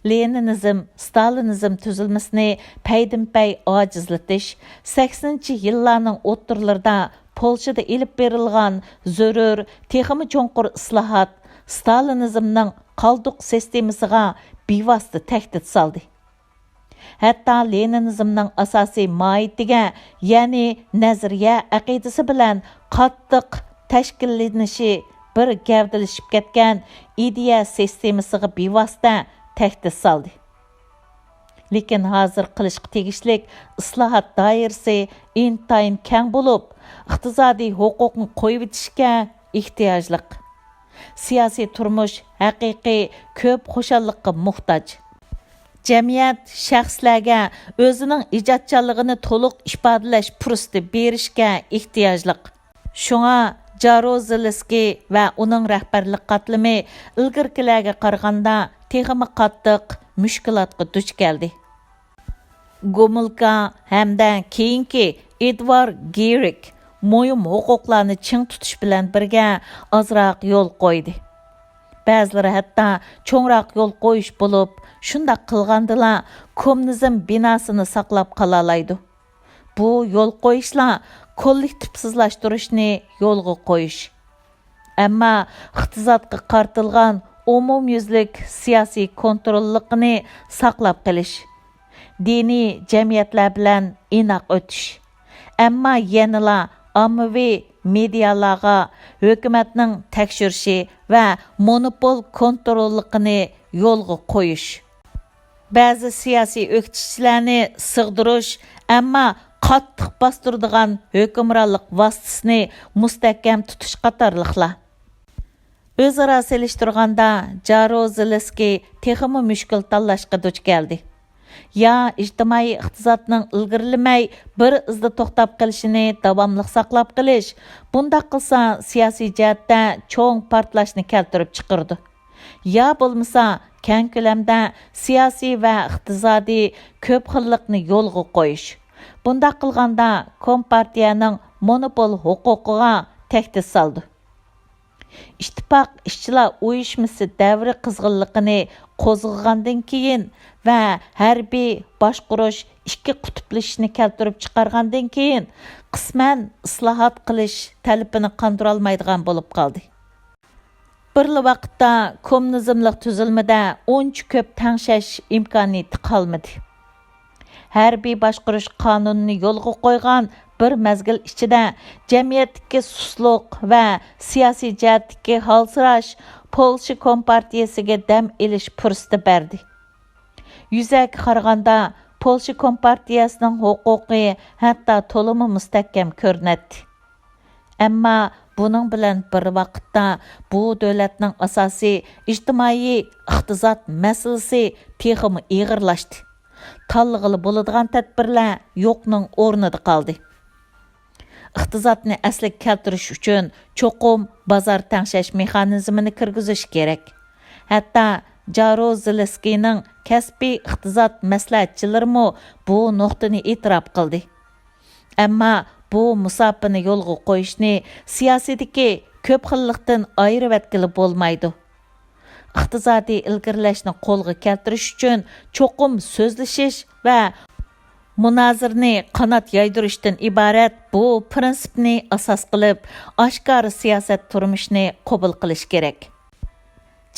لېنىنىزم، ستالىنىزم تۈزۈلمىسىنى پەيدىنپەي ئاجىزلىتىش، سەكسىنىنچى يىللارنىڭ ئوتتۇرىلىرىدا پولشىدا ئېلىپ بېرىلغان زۆرۈر، تېخىمۇ چوڭقۇر ئىسلاھات ستالىنىزمنىڭ قالدۇق سىستېمىسىغا بىۋاسىتە تەھدىت سالدى. ھەتتا لېنىنىزمنىڭ ئاساسىي ماھىيىتىگە، يەنى نەزەرىيە ئەقىدىسى بىلەن قاتتىق تەشكىللىنىشى بىر گەۋدىلىشىپ كەتكەن ئىدىيە سىستېمىسىغا بىۋاسىتە تەھدىت سالدى. لېكىن ھازىر قىلىشقا تېگىشلىك ئىسلاھات دائىرىسى ئىنتايىن كەڭ بولۇپ، ئىقتىسادىي ھوقۇقنى قويۇۋېتىشكە ئېھتىياجلىق. سىياسىي تۇرمۇش ھەقىقىي كۆپ خۇشاللىققا موھتاج. جەمئىيەت شەخسلەرگە ئۆزىنىڭ ئىجادچانلىقىنى تولۇق ئىپادىلەش پۇرسىتى بېرىشكە ئېھتىياجلىق. شۇڭا جاروزېلسكىي ۋە ئۇنىڭ رەھبەرلىك قاتلىمى ئىلگىرىكىلەرگە قارىغاندا تېخىمۇ قاتتىق مۈشكۈلاتقا دۇچ كەلدى. گومۇلكا ھەمدە كېيىنكى ئېدۋارد گېرىك مۇھىم ھوقۇقلارنى چىڭ تۇتۇش بىلەن بىرگە ئازراق يول قويدى. بەزىلىرى ھەتتا چوڭراق يول قويۇش بولۇپ، شۇنداق قىلغاندىلا كوممۇنىزم بىناسىنى ساقلاپ قالالايدۇ. بۇ يول قويۇشلار كوللېكتىپسىزلاشتۇرۇشنى يولغا قويۇش. ئەمما ئىقتىسادقا قارىتىلغان ئومۇميۈزلۈك سىياسىي كونتروللۇقىنى ساقلاپ قېلىش، دىنىي جەمئىيەتلەر بىلەن ئىناق ئۆتۈش، ئەمما يەنىلا ئاممىۋى مېدىيالارغا ھۆكۈمەتنىڭ تەكشۈرۈشى ۋە مونوپول كونتروللۇقىنى يولغا قويۇش. بەزى سىياسىي ئۆكتىچىلەرنى سىغدۇرۇش، ئەمما قاتتىق باستۇرىدىغان ھۆكۈمرانلىق ۋاسىتىسىنى مۇستەھكەم تۇتۇش قاتارلىقلار. ئۆزئارا سېلىشتۇرغاندا، جاروزېلسكىي تېخىمۇ مۈشكۈل تاللاشقا دۇچ كەلدى. يا ئىجتىمائىي ئىقتىسادنىڭ ئىلگىرىلىمەي، بىر ئىزدا توختاپ قېلىشىنى داۋاملىق ساقلاپ قېلىش، بۇنداق قىلسا سىياسىي جەھەتتە چوڭ پارتلاشنى كەلتۈرۈپ چىقىرىدۇ. يا بولمىسا كەڭ كۆلەمدە سىياسىي ۋە ئىقتىسادىي كۆپ خىللىقنى يولغا قويۇش. بۇنداق قىلغاندا كومپارتىيەنىڭ مونوپول ھوقۇقىغا تەھدىت سالىدۇ. ئىتتىپاق ئىشچىلار ئۇيۇشمىسى دەۋرى قىزغىنلىقىنى قوزغىغاندىن كېيىن ۋە ھەربىي باشقۇرۇش ئىككى قۇتۇپلىشىشنى كەلتۈرۈپ چىقارغاندىن كېيىن، قىسمەن ئىسلاھات قىلىش تەلىپىنى قاندۇرالمايدىغان بولۇپ قالدى. بىرلا ۋاقىتتا كوممۇنىزملىق تۈزۈلمىدە ئۇنچە كۆپ تەڭشەش ئىمكانىيىتى قالمىدى. ھەربىي باشقۇرۇش قانۇنىنى يولغا قويغان بىر مەزگىل ئىچىدە جەمئىيەتتىكى سۇسلۇق ۋە سىياسىي جەھەتتىكى ھالسىراش پولشا كومپارتىيەسىگە دەم ئېلىش پۇرسىتى بەردى. يۈزەكى قارىغاندا، پولشا كومپارتىيەسىنىڭ ھوقۇقى ھەتتا تولىمۇ مۇستەھكەم كۆرۈنەتتى. ئەمما بۇنىڭ بىلەن بىر ۋاقىتتا، بۇ دۆلەتنىڭ ئاساسىي ئىجتىمائىي ئىقتىساد مەسىلىسى تېخىمۇ ئېغىرلاشتى. تاللىغىلى بولىدىغان تەدبىرلەر يوقنىڭ ئورنىدا قالدى. ئىقتىسادنى ئەسلىگە كەلتۈرۈش ئۈچۈن چوقۇم بازار تەڭشەش مېخانىزمىنى كىرگۈزۈش كېرەك. ھەتتا جاروزېلسكىينىڭ كەسپىي ئىقتىساد مەسلىھەتچىلىرىمۇ بۇ نۇقتىنى ئېتىراپ قىلدى. ئەمما بۇ مۇساپىنى يولغا قويۇشنى سىياسىيدىكى كۆپ خىللىقتىن ئايرىۋەتكىلى بولمايدۇ. ئىقتىسادىي ئىلگىرىلەشنى قولغا كەلتۈرۈش ئۈچۈن چوقۇم سۆزلىشىش ۋە مۇنازىرىنى قانات يايدۇرۇشتىن ئىبارەت بۇ پىرىنسىپنى ئاساس قىلىپ، ئاشكارا سىياسەت تۇرمۇشىنى قوبۇل قىلىش كېرەك.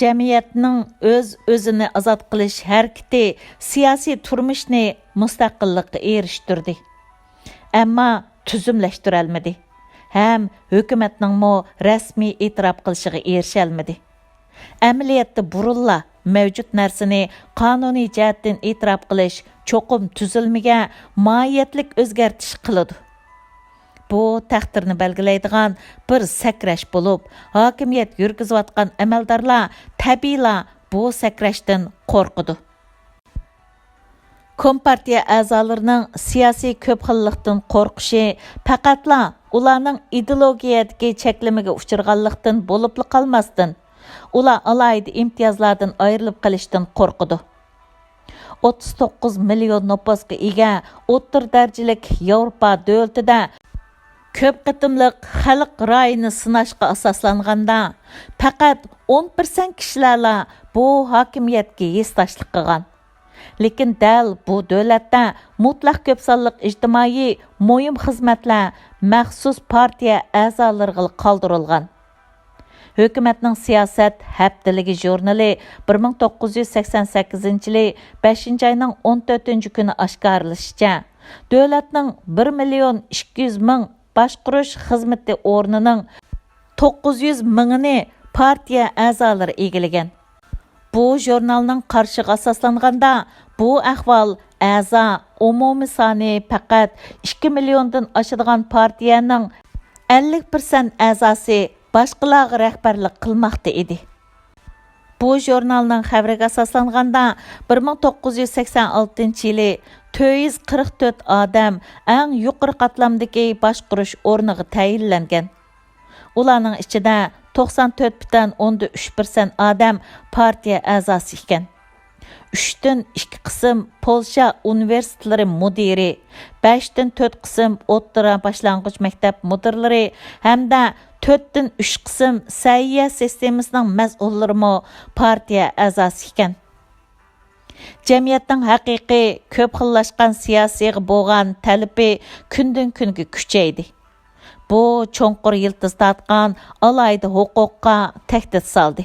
جەمئىيەتنىڭ ئۆز-ئۆزىنى ئازاد قىلىش ھەرىكىتى سىياسىي تۇرمۇشنى مۇستەقىللىققا ئېرىشتۈردى، ئەمما تۈزۈملەشتۈرەلمىدى ھەم ھۆكۈمەتنىڭمۇ رەسمىي ئېتىراپ قىلىشىغا ئېرىشەلمىدى. ئەمەلىيەتتە بۇرۇنلا مەۋجۇت نەرسىنى قانۇنىي جەھەتتىن ئېتىراپ قىلىش چوقۇم تۈزۈلمىگە ماھىيەتلىك ئۆزگەرتىش قىلىدۇ. بۇ تەقدىرنى بەلگىلەيدىغان بىر سەكرەش بولۇپ، ھاكىمىيەت يۈرگۈزۈۋاتقان ئەمەلدارلار تەبىئىيلا بۇ سەكرەشتىن قورقىدۇ. كومپارتىيە ئەزالىرىنىڭ سىياسىي كۆپ خىللىقتىن قورقۇشى پەقەتلا ئۇلارنىڭ ئىدېئولوگىيەدىكى چەكلىمىگە ئۇچرىغانلىقتىن بولۇپلا قالماستىن، ئۇلار ئالاھىدە ئىمتىيازلاردىن ئايرىلىپ قېلىشتىن قورقىدۇ. ئوتتۇز توققۇز مىليون نوپۇسقا ئىگە ئوتتۇرا دەرىجىلىك ياۋروپا دۆلىتىدە كۆپ قېتىملىق خەلق رايىنى سىناشقا ئاساسلانغاندا، پەقەت ئون پىرسەنت كىشىلەرلا بۇ ھاكىمىيەتكە ھېسداشلىق قىلغان. لېكىن دەل بۇ دۆلەتتە مۇتلەق كۆپ سانلىق ئىجتىمائىي مۇھىم خىزمەتلەر مەخسۇس پارتىيە ئەزالىرىغىلا قالدۇرۇلغان. ھۆكۈمەتنىڭ سىياسەت ھەپتىلىكى ژۇرنىلى بىر مىڭ توققۇز يۈز سەكسەن سەككىزىنچى يىلى بەشىنچى ئاينىڭ ئون تۆتىنچى كۈنى ئاشكارىلىشىچە، دۆلەتنىڭ بىر مىليون ئىككى يۈز مىڭ باشقۇرۇش خىزمىتى ئورنىنىڭ توققۇز يۈز مىڭىنى پارتىيە ئەزالىرى ئىگىلىگەن. بۇ ژۇرنالنىڭ قارىشىغا ئاساسلانغاندا، بۇ ئەھۋال ئەزا ئومۇمىي سانى پەقەت ئىككى مىليوندىن ئاشىدىغان پارتىيەنىڭ ئەللىك پىرسەنت ئەزاسى باشقىلارغا رەھبەرلىك قىلماقتا ئىدى. بۇ ژۇرنالنىڭ خەۋىرىگە ئاساسلانغاندا، بىر مىڭ توققۇز يۈز سەكسەن ئالتىنچى يىلى تۆت يۈز قىرىق تۆت ئادەم ئەڭ يۇقىرى قاتلامدىكى باشقۇرۇش ئورنىغا تەيىنلەنگەن. ئۇلارنىڭ ئىچىدە توقسان تۆت پۈتۈن ئوندىن ئۈچ پىرسەنت ئادەم پارتىيە ئەزاسى ئىكەن. ئۈچتىن ئىككى قىسىم پولشا ئۇنىۋېرسىتېتلىرى مۇدىرى، بەشتىن تۆت قىسىم ئوتتۇرا باشلانغۇچ مەكتەپ مۇدىرلىرى ھەمدە تۆتتىن ئۈچ قىسىم سەھىيە سىستېمىسىنىڭ مەسئۇللىرىمۇ پارتىيە ئەزاسى ئىكەن. جەمئىيەتنىڭ ھەقىقىي كۆپ خىللاشقان سىياسىيغا بولغان تەلىپى كۈندىن-كۈنگە كۈچەيدى. بۇ چوڭقۇر يىلتىز تارتقان ئالاھىدە ھوقۇققا تەھدىت سالدى.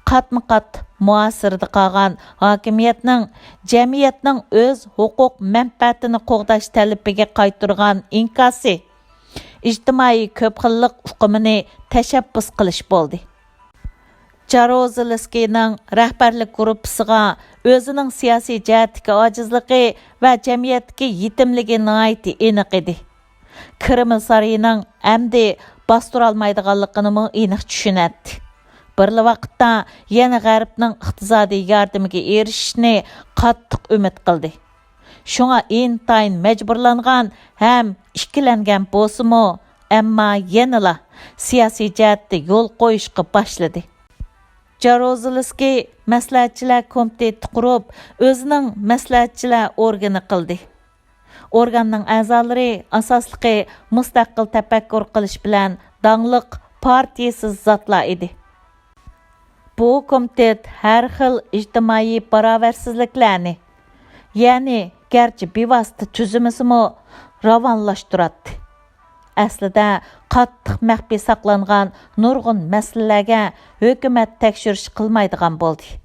قاتمۇ-قات مۇھاسىرىدە قالغان ھاكىمىيەتنىڭ جەمئىيەتنىڭ ئۆز ھوقۇق مەنپەئەتىنى قوغداش تەلىپىگە قايتۇرغان ئىنكاسى ئىجتىمائىي كۆپ خىللىق ئۇقۇمىنى تەشەببۇس قىلىش بولدى. جاروزېلسكىينىڭ رەھبەرلىك گۇرۇپپىسىغا ئۆزىنىڭ سىياسىي جەھەتتىكى ئاجىزلىقى ۋە جەمئىيەتتىكى يېتىملىكى ناھايىتى ئېنىق ئىدى. كرېمل سارىيىنىڭ ئەمدى باستۇرالمايدىغانلىقىنىمۇ ئېنىق چۈشىنەتتى. بىرلا ۋاقىتتا يەنە غەربنىڭ ئىقتىسادىي ياردىمىگە ئېرىشىشنى قاتتىق ئۈمىد قىلدى. شۇڭا ئىنتايىن مەجبۇرلانغان ھەم ئىككىلەنگەن بولسىمۇ، ئەمما يەنىلا سىياسىي جەھەتتە يول قويۇشقا باشلىدى. جاروزېلسكىي مەسلىھەتچىلەر كومىتېتى قۇرۇپ، ئۆزىنىڭ مەسلىھەتچىلەر ئورگىنى قىلدى. ئورگاننىڭ ئەزالىرى ئاساسلىقى مۇستەقىل تەپەككۇر قىلىش بىلەن داڭلىق پارتىيىسىز زاتلار ئىدى. بۇ كومىتېت ھەر خىل ئىجتىمائىي باراۋەرسىزلىكلەرنى، يەنى گەرچە بىۋاسىتە تۈزىمىسىمۇ، راۋانلاشتۇراتتى. ئەسلىدە قاتتىق مەخپىي ساقلانغان نۇرغۇن مەسىلىلەرگە ھۆكۈمەت تەكشۈرۈش قىلمايدىغان بولدى.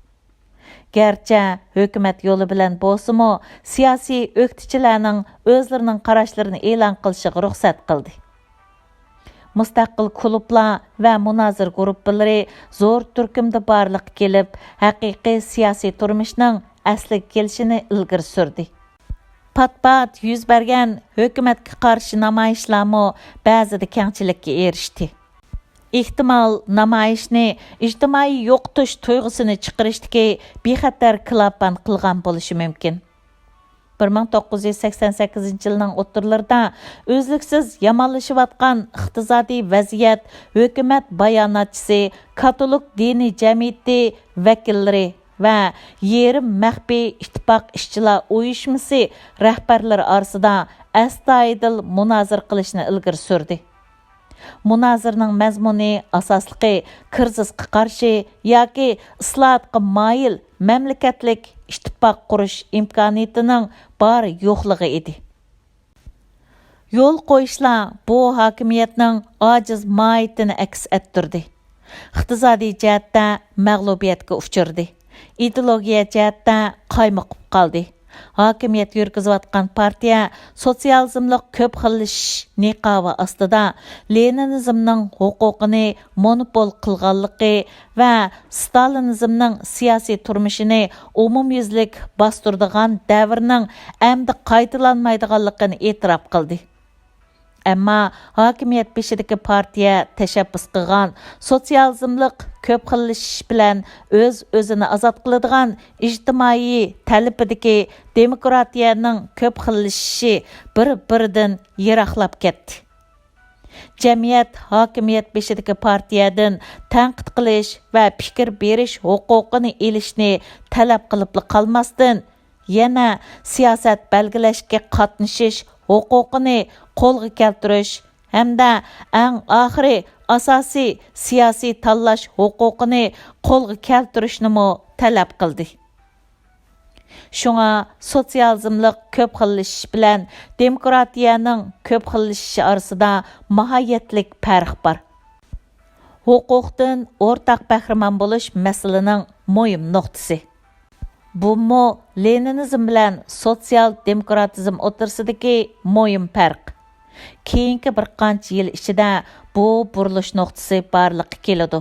گەرچە ھۆكۈمەت يولى بىلەن بولسىمۇ، سىياسىي ئۆكتىچىلەرنىڭ ئۆزلىرىنىڭ قاراشلىرىنى ئېلان قىلىشىغا رۇخسەت قىلدى. مۇستەقىل كۇلۇبلار ۋە مۇنازىرە گۇرۇپپىلىرى زور تۈركۈمدە بارلىققا كېلىپ، ھەقىقىي سىياسىي تۇرمۇشنىڭ ئەسلىگە كېلىشىنى ئىلگىرى سۈردى. پات-پات يۈز بەرگەن ھۆكۈمەتكە قارشى نامايىشلارمۇ بەزىدە كەڭچىلىككە ئېرىشتى. ئېھتىمال، نامايىشنى ئىجتىمائىي يوقىتىش تۇيغۇسىنى چىقىرىشتىكى بىخەتەر كىلاپان قىلغان بولۇشى مۇمكىن. بىر مىڭ توققۇز يۈز سەكسەن سەككىزىنچى يىلنىڭ ئوتتۇرىلىرىدا ئۈزلۈكسىز يامانلىشىۋاتقان ئىقتىسادىي ۋەزىيەت ھۆكۈمەت باياناتچىسى، كاتولىك دىنىي جەمئىيىتى ۋەكىللىرى ۋە يېرىم مەخپىي ئىتتىپاق ئىشچىلار ئۇيۇشمىسى رەھبەرلىرى ئارىسىدا ئەستايىدىل مۇنازىرە قىلىشنى ئىلگىرى سۈردى. مۇنازىرىنىڭ مەزمۇنى ئاساسلىقى كىرىزىسقا قارشى ياكى ئىسلاھاتقا مايىل مەملىكەتلىك ئىتتىپاق قۇرۇش ئىمكانىيىتىنىڭ بار-يوقلۇقى ئىدى. يول قويۇشلار بۇ ھاكىمىيەتنىڭ ئاجىز ماھىيىتىنى ئەكس ئەتتۈردى. ئىقتىسادىي جەھەتتە مەغلۇبىيەتكە ئۇچرىدى. ئىدېئولوگىيە جەھەتتە قايمۇقۇپ قالدى. ھاكىمىيەت يۈرگۈزۈۋاتقان پارتىيە سوتسىيالىزملىق كۆپ خىللىشىش نىقابى ئاستىدا لېنىنىزمنىڭ ھوقۇقىنى مونوپول قىلغانلىقى ۋە ستالىنىزمنىڭ سىياسىي تۇرمۇشىنى ئومۇميۈزلۈك باستۇرىدىغان دەۋرنىڭ ئەمدى قايتىلانمايدىغانلىقىنى ئېتىراپ قىلدى. ئەمما ھاكىمىيەت بېشىدىكى پارتىيە تەشەببۇس قىلغان سوتسىيالىزملىق كۆپ خىللىشىش بىلەن ئۆز-ئۆزىنى ئازاد قىلىدىغان ئىجتىمائىي تەلىپىدىكى دېموكراتىيەنىڭ كۆپ خىللىشىشى بىر-بىرىدىن يىراقلاپ كەتتى. جەمئىيەت ھاكىمىيەت بېشىدىكى پارتىيەدىن تەنقىد قىلىش ۋە پىكىر بېرىش ھوقۇقىنى ئېلىشنى تەلەپ قىلىپلا قالماستىن، يەنە سىياسەت بەلگىلەشكە قاتنىشىش ھوقۇقىنى قولغا كەلتۈرۈش ھەمدە ئەڭ ئاخىرى ئاساسىي سىياسىي تاللاش ھوقۇقىنى قولغا كەلتۈرۈشنىمۇ تەلەپ قىلدى. شۇڭا سوتسىيالىزملىق كۆپ خىللىشىش بىلەن دېموكراتىيەنىڭ كۆپ خىللىشىشى ئارىسىدا ماھىيەتلىك پەرق بار. ھوقۇقتىن ئورتاق بەھرىمەن بولۇش مەسىلىنىڭ مۇھىم نۇقتىسى. بۇمۇ لېنىنىزم بىلەن سوتسىيال دېموكراتىزم ئوتتۇرىسىدىكى مۇھىم پەرق. كېيىنكى بىر قانچە يىل ئىچىدە بۇ بۇرۇلۇش نۇقتىسى بارلىققا كېلىدۇ.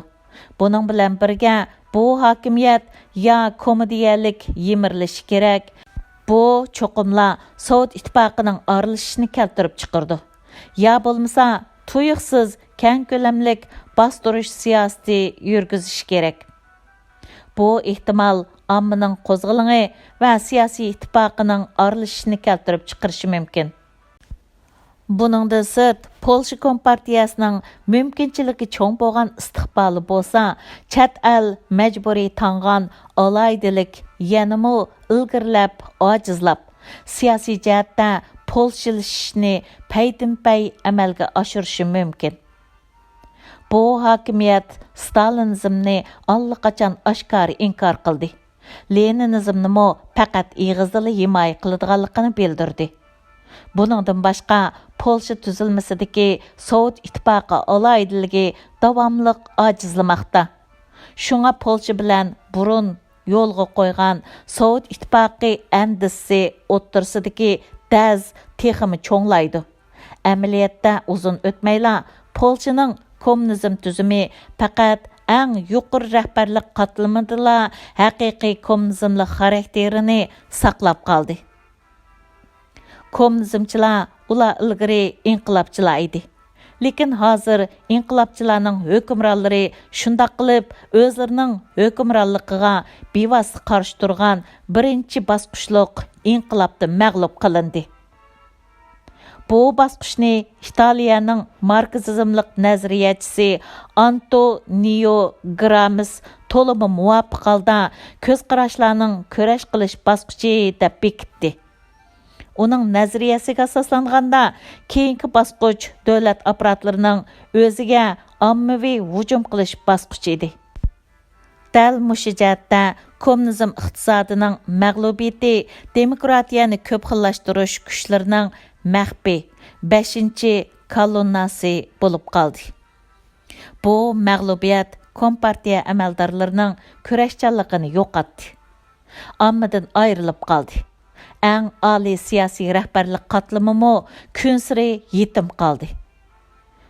بۇنىڭ بىلەن بىرگە، بۇ ھاكىمىيەت يا كومېدىيەلىك يىمىرىلىشى كېرەك، بۇ چوقۇملا سوۋېت ئىتتىپاقىنىڭ ئارىلىشىشىنى كەلتۈرۈپ چىقىرىدۇ. يا بولمىسا، تۇيۇقسىز كەڭ كۆلەملىك باستۇرۇش سىياسىتى يۈرگۈزۈشى كېرەك. بۇ ئېھتىمال ئاممىنىڭ قوزغىلىڭى ۋە سىياسىي ئىتتىپاقىنىڭ ئارىلىشىشىنى كەلتۈرۈپ چىقىرىشى مۇمكىن. بۇنىڭدىن سىرت، پولشا كومپارتىيەسىنىڭ مۇمكىنچىلىكى چوڭ بولغان ئىستىقبالى بولسا، چەت ئەل مەجبۇرىي تاڭغان ئالاھىدىلىك يەنىمۇ ئىلگىرىلەپ، ئاجىزلاپ، سىياسىي جەھەتتە پولشىلىشىشنى پەيدىنپەي ئەمەلگە ئاشۇرۇشى مۇمكىن. بۇ ھاكىمىيەت ستالىنىزمنى ئاللىقاچان ئاشكارا ئىنكار قىلدى. لېنىنىزمنىمۇ پەقەت ئېغىزدىلا ھىمايە قىلىدىغانلىقىنى بىلدۈردى. بۇنىڭدىن باشقا، پولشا تۈزۈلمىسىدىكى سوۋېت ئىتتىپاقى ئالاھىدىلىكى داۋاملىق ئاجىزلىماقتا. شۇڭا پولشا بىلەن بۇرۇن يولغا قويغان سوۋېت ئىتتىپاقى ئەندىزىسى ئوتتۇرىسىدىكى دەز تېخىمۇ چوڭلايدۇ. ئەمەلىيەتتە ئۇزۇن ئۆتمەيلا پولشىنىڭ كوممۇنىزم تۈزۈمى پەقەت ئەڭ يۇقىرى رەھبەرلىك قاتلىمىدىلا ھەقىقىي كوممۇنىزملىق خاراكتېرىنى ساقلاپ قالدى. كوممۇنىزمچىلار ئۇلار ئىلگىرى ئىنقىلابچىلار ئىدى. لېكىن ھازىر ئىنقىلابچىلارنىڭ ھۆكۈمرانلىرى شۇنداق قىلىپ ئۆزلىرىنىڭ ھۆكۈمرانلىقىغا بىۋاسىتە قارشى تۇرغان بىرىنچى باسقۇچلۇق ئىنقىلابتا مەغلۇپ قىلىندى. بۇ باسقۇچنى ئىتالىيەنىڭ ماركسىزملىق نەزەرىيەچىسى ئانتونىيو گرامس تولىمۇ مۇۋاپىق ھالدا كۆز قاراشلارنىڭ كۈرەش قىلىش باسقۇچى دەپ بېكىتتى. ئۇنىڭ نەزەرىيەسىگە ئاساسلانغاندا، كېيىنكى باسقۇچ دۆلەت ئاپپاراتلىرىنىڭ ئۆزىگە ئاممىۋى ھۇجۇم قىلىش باسقۇچى ئىدى. دەل مۇشۇ جەھەتتە كوممۇنىزم ئىقتىسادىنىڭ مەغلۇبىيىتى دېموكراتىيەنى كۆپ خىللاشتۇرۇش كۈچلىرىنىڭ مەخپىي بەشىنچى كولونناسى بولۇپ قالدى. بۇ مەغلۇبىيەت كومپارتىيە ئەمەلدارلىرىنىڭ كۈرەشچانلىقىنى يوقاتتى. ئاممىدىن ئايرىلىپ قالدى. ئەڭ ئالىي سىياسىي رەھبەرلىك قاتلىمىمۇ كۈنسېرى يېتىم قالدى.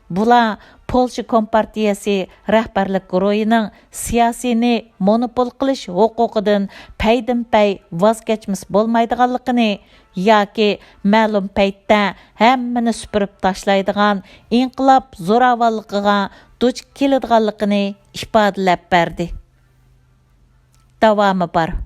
بۇلار پولشا كومپارتىيەسى رەھبەرلىك گۇرۇھىنىڭ سىياسىينى مونوپول قىلىش ھوقۇقىدىن پەيدىنپەي ۋاز كەچمىسە بولمايدىغانلىقىنى ياكى مەلۇم پەيتتە ھەممىنى سۈپۈرۈپ تاشلايدىغان ئىنقىلاب زوراۋانلىقىغا دۇچ كېلىدىغانلىقىنى ئىپادىلەپ بەردى. داۋامى بار.